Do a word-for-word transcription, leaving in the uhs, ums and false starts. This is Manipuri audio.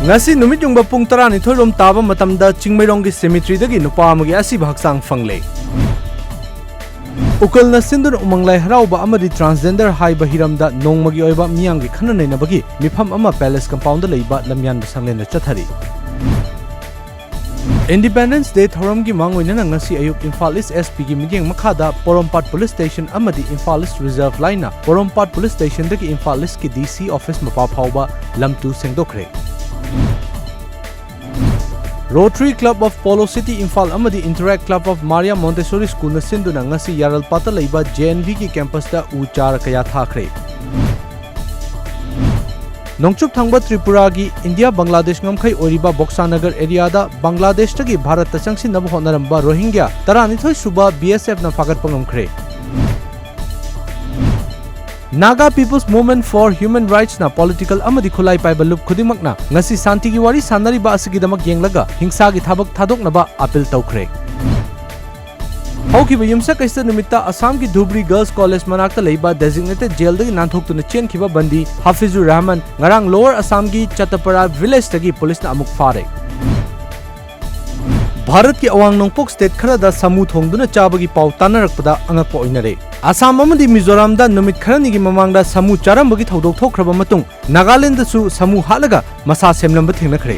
ꯉꯁꯤ ꯅꯨꯃꯤꯠ ꯌꯨꯡꯕ ꯄꯨꯡ ꯇꯔꯥꯅꯤꯊꯣꯏ ꯔꯣꯝ ꯇꯥꯕ ꯃꯇꯝꯗ ꯆꯤꯡꯃꯩꯔꯣꯡꯒꯤ cemetery ꯗꯒꯤ ꯅꯨꯄꯥ ꯑꯃꯒꯤ ꯑꯁꯤꯕ ꯍꯛꯆꯥꯡ ꯐꯪꯂꯦ꯫ ꯎꯀꯜꯅ ꯁꯤꯟꯗꯨꯅ ꯎꯃꯪ ꯂꯥꯏ ꯍꯔꯥꯎꯕ ꯑꯃꯗꯤ transgender ꯍꯥꯏꯕ ꯍꯤꯔꯝꯗ ꯅꯣꯡꯃꯒꯤ ꯑꯣꯏꯕ ꯃꯤꯌꯥꯝꯒꯤ ꯈꯟꯅ ꯅꯩꯅꯕꯒꯤ ꯃꯤꯐꯝ ꯑꯃ palace compound ꯗ ꯂꯩꯕ ꯂꯝꯌꯥꯟꯕ ꯁꯪꯂꯦꯟꯗ ꯆꯠꯊꯔꯤ꯫ Independence Day ꯊꯧꯔꯝꯒꯤ ꯃꯥꯡꯑꯣꯏꯅꯅ ꯉꯁꯤ ꯑꯌꯨꯛ ꯏꯝꯐꯥꯜ East S P ꯒꯤ ꯃꯤꯠꯌꯦꯡ ꯃꯈꯥꯗ ꯄꯣꯔꯣꯝꯄꯥꯠ police station ꯑꯃꯗꯤ ꯏꯝꯐꯥꯜ East Reserve line ꯅ ꯄꯣꯔꯣꯝꯄꯥꯠ police station ꯗꯒꯤ ꯏꯝꯐꯥꯜ East ꯀꯤ D C office ꯃꯄꯥ ꯐꯥꯎꯕ ꯂꯝꯇꯨ ꯁꯦꯡꯗꯣꯛꯈ꯭ꯔꯦ꯫ Rotary Club of Polo City Imphal ꯑꯃꯗꯤ Interact Club of Maria Montessori School ꯅ ꯁꯤꯟꯗꯨꯅ ꯉꯁꯤ ꯌꯥꯔꯜꯄꯥꯠꯇ ꯂꯩꯕ J N V ꯒꯤ campus ꯇ ꯎ ꯆꯥꯔ ꯀꯌꯥ ꯊꯥꯈ꯭ꯔꯦ꯫ ꯅꯣꯡꯆꯨꯞ ꯊꯪꯕ ꯇ꯭ꯔꯤꯄꯨꯔꯥꯒꯤ ꯏꯟꯗꯤꯌꯥ ꯕꯪꯒ꯭ꯂꯥꯗꯦꯁ ꯉꯝꯈꯩ ꯑꯣꯏꯔꯤꯕ ꯕꯣꯛꯁꯥꯅꯒꯔ area ꯗ ꯕꯪꯒ꯭ꯂꯥꯗꯦꯁꯇꯒꯤ ꯚꯥꯔꯠꯇ ꯆꯪꯁꯤꯟꯅꯕ ꯍꯣꯠꯅꯔꯝꯕ ꯔꯣꯍꯤꯡꯒ꯭ꯌꯥ ꯇꯔꯥꯅꯤꯊꯣꯏ ꯁꯨꯕ B S F ꯅ ꯐꯥꯒꯠꯄ ꯉꯝꯈ꯭ꯔꯦ꯫ Naga People's Movement for Human Rights ꯅ political ꯑꯃꯗꯤ ꯈꯨꯠꯂꯥꯏ ꯄꯥꯏꯕ ꯂꯨꯞ ꯈꯨꯗꯤꯡꯃꯛꯅ ꯉꯁꯤ ꯁꯥꯟꯇꯤꯒꯤ ꯋꯥꯔꯤ ꯁꯥꯟꯅꯔꯤꯕ ꯑꯁꯤꯒꯤꯗꯃꯛ ꯌꯦꯡꯂꯒ ꯍꯤꯡꯁꯥꯒꯤ ꯊꯕꯛ ꯊꯥꯗꯣꯛꯅꯕ appeal ꯇꯧꯈ꯭ꯔꯦ꯫ ꯍꯧꯈꯤꯕ ꯌꯨꯝꯁꯀꯩꯁ ꯅꯨꯃꯤꯠꯇ ꯑꯁꯥꯝꯒꯤ ꯙꯨꯕ꯭ꯔꯤ Girls College ꯃꯅꯥꯛꯇ ꯂꯩꯕ designated jail ꯗꯒꯤ ꯅꯥꯟꯊꯣꯛꯇꯨꯅ ꯆꯦꯟꯈꯤꯕ ꯕꯟꯗꯤ ꯍꯥꯐꯤꯖꯨꯔ ꯔꯍꯃꯟ ꯉꯔꯥꯡ Lower Assam ꯒꯤ ꯆꯠꯇꯄꯔꯥ village ꯇꯒꯤ ꯄꯨꯂꯤꯁꯅ ꯑꯃꯨꯛ ꯐꯥꯔꯦ꯫ ꯚꯥꯔꯠꯀꯤ ꯑꯋꯥꯡ ꯅꯣꯡꯄꯣꯛ state ꯈꯔꯗ ꯁꯥꯃꯨ ꯊꯣꯡꯗꯨꯅ ꯆꯥꯕꯒꯤ ꯄꯥꯎ ꯇꯥꯅꯔꯛꯄꯗ ꯑꯉꯛꯄ ꯑꯣꯏꯅꯔꯦ꯫ ꯑꯁꯥꯝ ꯑꯃꯗꯤ ꯃꯤꯖꯣꯔꯥꯝꯗ ꯅꯨꯃꯤꯠ ꯈꯔꯅꯤꯒꯤ ꯃꯃꯥꯡꯗ ꯁꯥꯃꯨ ꯆꯥꯔꯝꯕꯒꯤ ꯊꯧꯗꯣꯛ ꯊꯣꯛꯈ꯭ꯔꯕ ꯃꯇꯨꯡ ꯅꯥꯒꯥꯂꯦꯟꯗꯁꯨ ꯁꯥꯃꯨ ꯍꯥꯠꯂꯒ ꯃꯁꯥ ꯁꯦꯝꯂꯝꯕ ꯊꯦꯡꯅꯈ꯭ꯔꯦ꯫